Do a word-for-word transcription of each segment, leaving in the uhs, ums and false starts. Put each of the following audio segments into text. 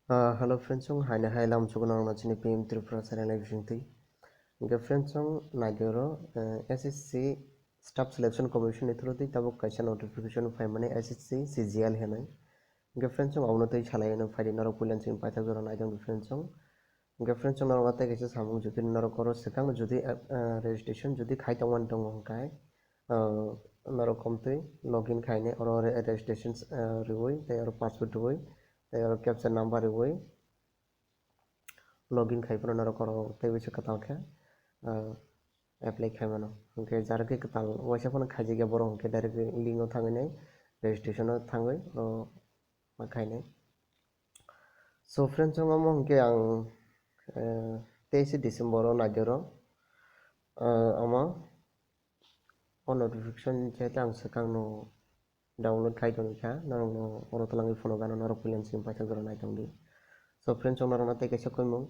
Ah, hello friends, chwng haino hai lam chugo norokno chini P M Tripura channel ni bisingtwi. Hwnkhe friends, chwng naidi oro, eh, S S C Staff Selection Commission ni through twi tabuk kaisa notification phaimani S S C C G L hinwi. Hwnkhe friends, chwng abono twi salai hwnwi phaidi norok puila chini paithak jora naitong di friends, chwng. Hwnkhe friends, chwng norok tei kaisa samung jodi norok oro swkang jodi, eh, eh, registration jodi khai tongmani tongo hwnkhe, ah, norok komtwi login khainai oro re-, registration, ah, riui tei oro password riui tei oro captcha number riui login khai phano norok oro tei bisa kwtal khe, ah, apply khai mano. Hwnkhe jara khe kwtal waisa phano khaijak ya borok hwnkhe direct link o thangwi nai registration o thangwi oro ma khainai. So friends, omo hwnkhe ang, eh, teis December o naidi oro, eh, omo o notification khe ang swkang no download khai tongkha, norokno oro twlangwi phone o gana norok puila chini paithak jora naitong di. So friends, chwng norokno tei kaisa koimung.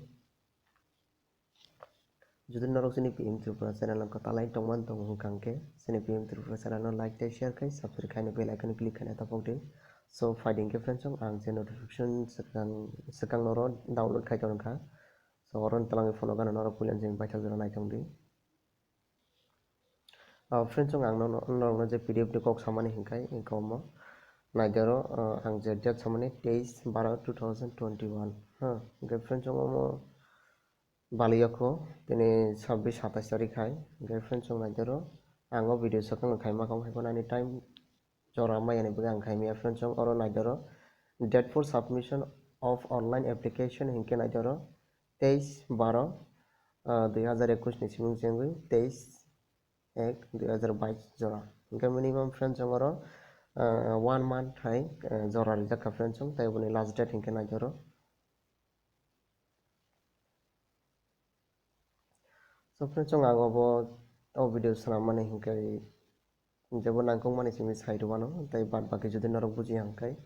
Jodi norok chini P M Tripura channel no kwtalai tongmani tongo hwnkha hwnkhe, chini P M Tripura channel no like tei share khai, subscribe khaina bell icon click khaina tapok di. So, phaidi hwnkhe friends, chwng ang je notification swkang, swkang oro download khai tongkha. So, oro twlangwi phone o gana norok puila chini paithak jora naitong di. Ah, friends, chwng ang norokno je P D F ni kok samani hwnkhe, hwnkhe omo naidi oro, ah, ang je date samani teis baro two thousand twenty-one. Ha, hwnkhe friends, chwng omo baliya kho, tini sabbish satais tarik hai. Hwnkhe friends, chwng naidi oro, ang o video swkang khai ma kha, hai phano ani time jora maya ni bagwi ang khai maya friends, chwng oro naidi oro, date for submission of online application hwnkhe naidi oro teis baro, ah, dui hazar ekush ni simi chengwi teis ek dui hazar bais jora. Hwnkhe minimum friends, chwng oro, ah, one month hai, ah, jora rijak kha friends, chwng tei boni last date hwnkhe naidi oro. So friends, chwng ang obo o video swnammani hwnkhe jebo nangkukmani simi sai rwmano, tei baad baki jodi norok bujiya hwnkhe,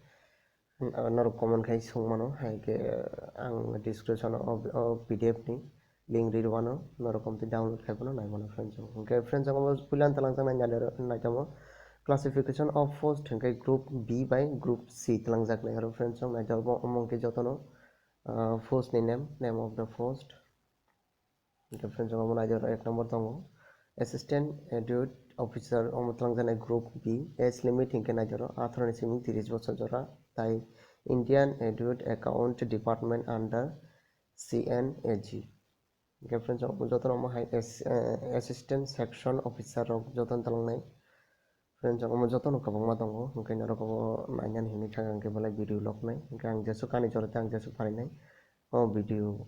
ah, norok comment khai swngmano, hai khe ang description o, o P D F ni link ri rwmano, norok komtwi download khai phano nai mano friends. Hwnkhe friends, ang obo puila twlangjaknai naitamo classification of post hwnkhe group B bai group C twlangjaknai aro friends, ang naitamo omo hwnkhe jotono, ah, post ni name, name of the post. Hwnkhe friends, omo naidi oro ek number tongo, Assistant Audit Officer, omo twlangjaknai group B, age limit hwnkhe naidi oro atharo ni simi tris bosor jora, tai Indian Audit Account Department under C N A G. Hwnkhe friends, omo jotono omo hai as-, eh, Assistant Section Officer rok jotono twlangnai. Friends, omo jotono kwbangma tongo, hwnkhe norok obo nainani hinwi thang hwnkhe belai video log nai, hwnkhe ang jesuk ani jora tei ang jesuk pharinai o video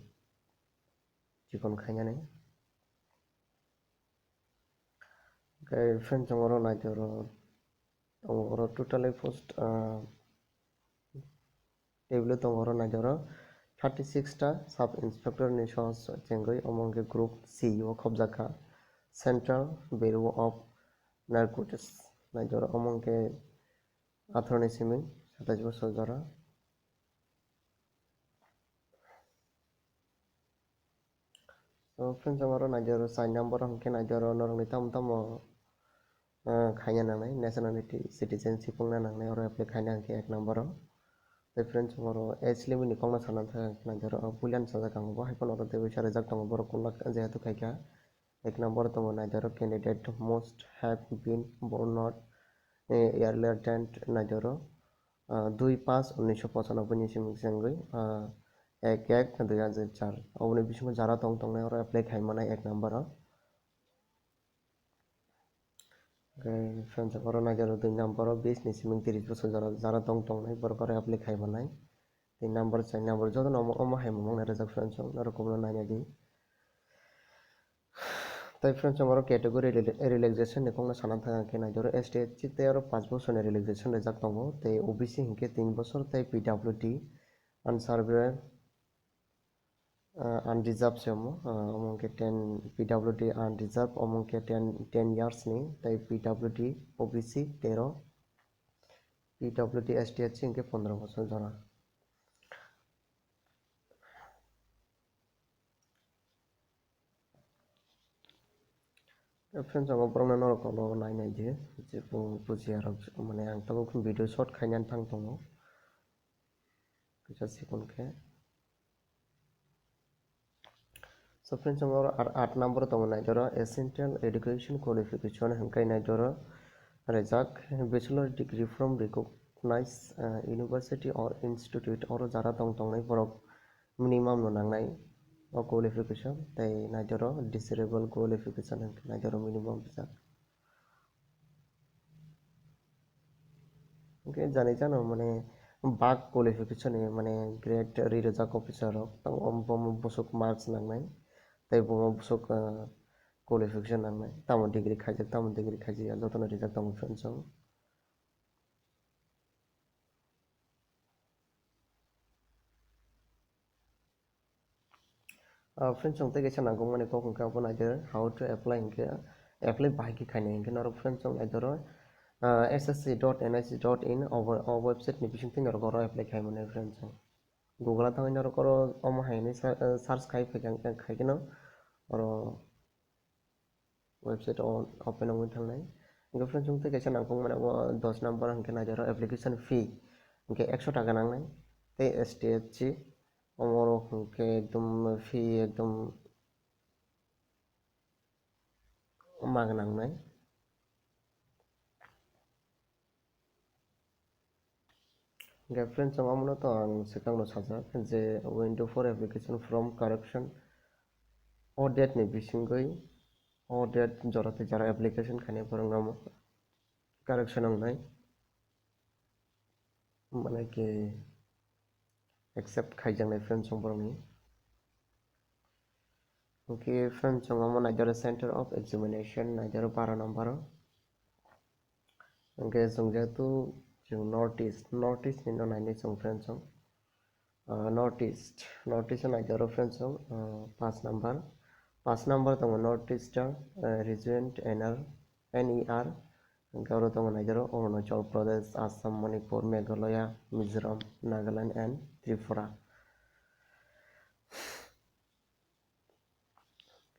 chikon khainani. Hwnkhe friends, chwng oro naidi oro tongo, oro totally post, ah, table o tongo, oro naidi oro thirty six ta sub inspector ni sohor chengwi, omo hwnkhe group C o khobjak kha, Central Bureau of Narcotics, naidi oro omo hwnkhe atharo ni simi satais bosor jora. So friends, ang oro naidi oro char number o hwnkhe naidi oro norokni tamo tamo, ah, khaina nangnai, nationality, citizenship wngna nangnai, oro apply khaina hwnkhe ek number o. Tei friends, ang oro age limit ni kokno sana thang hwnkhe naidi oro, o puilano sajak ang bo, hai phano oro tei waisa rijak tongo, borok kwlak jehetu khaikha, ek number o tongo naidi oro candidate must have been born not, eh, earlier than naidi oro, ah, dui paanch unisho pochanoboi ni simi chengwi, ah, ek ek dui hazar char. Oboni bisingo jara tong tongnai oro apply khai manai ek number o. Hwnkhe friends, oro naidi oro dui number o bis ni simi tris bosor jora jara tong tongnai borok oro apply khai manai. Tin number, char number jotono omo, omo hai mamang nai rijak friends, norok omo nainai di. Tei friends, ang oro category rela-, relaxation ni kokno sana thang khe naidi oro S T, S C tei oro paanch bosorni relaxation rijak tongo, tei O B C hinkhe tin bosor tei P W D, unserved, ah, unreserved se omo, ah, omo hinkhe ten P W D unreserved, omo hinkhe ten, ten years ni, tei P W D O B C tero, P W D S T S C hinkhe pondro bosor jora. Friends, ang borokno norok ulo nainai di, je bo bujiya rok, mane ang tabuk video short khainani thang tongo, kisa sikon khe. So friends, ang oro ar-, aat number tongo, naitoro essential education qualification hingke naitoro rijak bachelor degree from recognized, uh, university or institute, oro jara tong tongnai borok minimum no nangnai o qualification, tei naitoro desirable qualification hingke naitoro minimum rijak. Hingke jani jano mane bak qualification ni mane grade ri rijak officer rok, tamo bomo bosok marks nangnai, tei bomo bosok, ah, qualification nangnai, tamo degree khaijak, tamo degree khaijak ya, jotono rijak tongo friends rok. Ah, friends, chwng tei kaisa nangkukmani kok hwnkhe abo naidi, how to apply hwnkhe, apply bahai khe khainai hwnkhe norok friends chwng naidi oro, ah, S S C dot N I C dot in o, o website ni bisingtwi norok oro apply khai mano friends chwng. Google o thangwi norok oro omo hai hinwi sa-, ah, search khai phaikha, khai kheno oro website o open wngwi thangnai. Hwnkhe friends, chwng tei kaisa nangkukmani abo dos number hwnkhe naidi oro application fee hwnkhe ekso taka nangnai tei S T H C omorok hwnkhe ekdom fee ekdom ma gwnangnai. Hwnkhe friends, chwng omono to ang swkangno sajak je window for application from correction o date ni bisingwi o date jora tei jora application khainai borok no correction wngnai. Mane ke accept khaijaknai friends chwng borokni. Hwnkhe friends chwng omo naidi oro center of examination naidi oro baro number o. Hwnkhe chwng jehetu chwng North East, North East ni no nainai chwng friends chwng. Ah, North East, North East o naidi oro friends chwng, ah, pass number. Pass number tongo North Eastern, ah, Region N R, N E R. Hwnkhe oro tongo naidi oro Arunachal Pradesh, Assam, Manipur, Meghalaya, Mizoram, Nagaland and Tripura.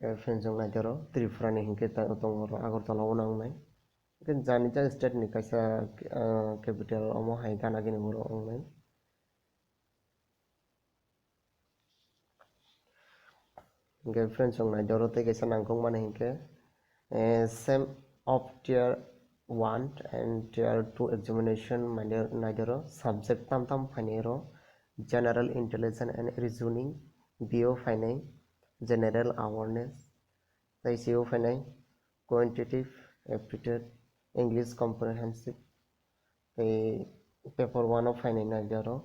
Hwnkhe friends chwng naidi oro Tripura ni hwnkhe ta-, tongo oro Agartala o nangnai. Hwnkhe jani jani state ni kaisa, ah, capital omo hai gana gini borok wngnai. Hwnkhe friends chwng naidi oro tei kaisa nangkukmani hwnkhe, eh, same of tier one and tier two examination mane naidi oro subject tam tam phainai oro general intelligence and reasoning, B O phainai general awareness, tei C O phainai quantitative aptitude, English comprehensive, tei paper one o phainai naidi oro.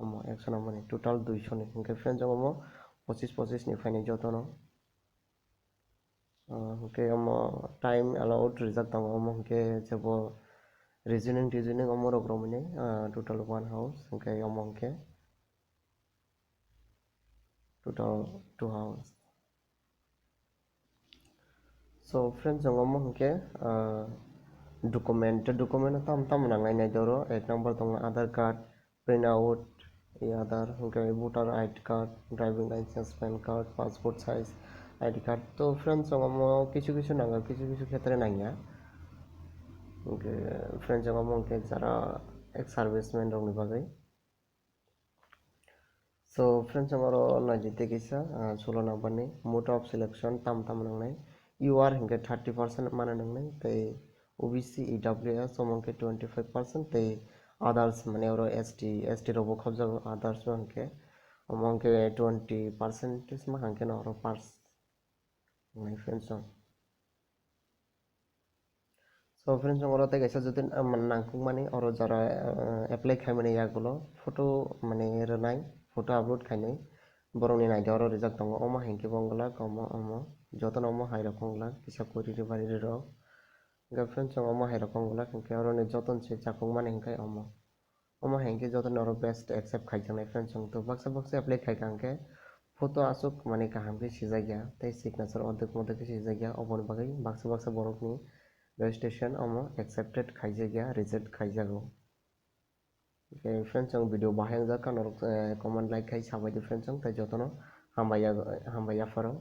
Omo ekso number ni total duiso ni hwnkhe friends omo pochis pochis ni phainai jotono. Ah, hwnkhe omo time allowed rijak tongo, omo hwnkhe jebo reasoning, reasoning omo rok romwi nai, ah, total one house, hwnkhe omo hwnkhe total two house. So friends, chwng omo hwnkhe, ah, document, document no tamo tamo nangnai naidi oro, ek number tongo Aadhaar card, print out, e Aadhaar, hwnkhe voter I D card, driving license, PAN card, passport size I D card. To friends, chwng omo kisu kisu nango, kisu kisu khetre nangya. Hwnkhe friends, chwng omo hwnkhe jara ex serviceman rokni bagwi. So friends, ang oro naidi tei kisa, ah, sulo number ni mode of selection tam tam nangnai. U R hwnkhe thirty percent mana nangnai, tei O B C, E W S omo hwnkhe twenty five percent, tei others mane oro S T, S T rokbo khobjago, others bo hwnkhe omo hwnkhe twenty percent ma hwnkhe no oro pass wngnai friends chwng. So friends, oro tei kaisa jodi, um, nangkukmani oro jora, uh, apply khaimani yagulo photo mane rwnai, photo upload khainai borokni naidi oro rijak tongo. Omo hinkhe bo wngwlak, omo, omo jotono omo hai rok wngwlak kisa kwrwi ri bari ri rok. Hwnkhe friends, chwng omo hai rok wngwlak hinkhe oroni jotono se chakukmani hinkhe omo. Omo hai khe joto norok best accept khaijaknai friends, chwng to baksa baksa apply khaikha hwnkhe photo aswk mane kaham khe sijak ya tei signature ordek modek khe sijak ya, oboni bagwi baksa baksa borokni registration omo accepted khaijak ya, reject khaijago. Hwnkhe friends, chwng video bahai wngjak kha norok, eh, comment like khai sabai di friends, chwng tei jotono hambai ya, hambai yapharo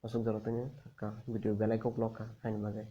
aswk jorok tini kha video belai kok lok kha haini bagwi.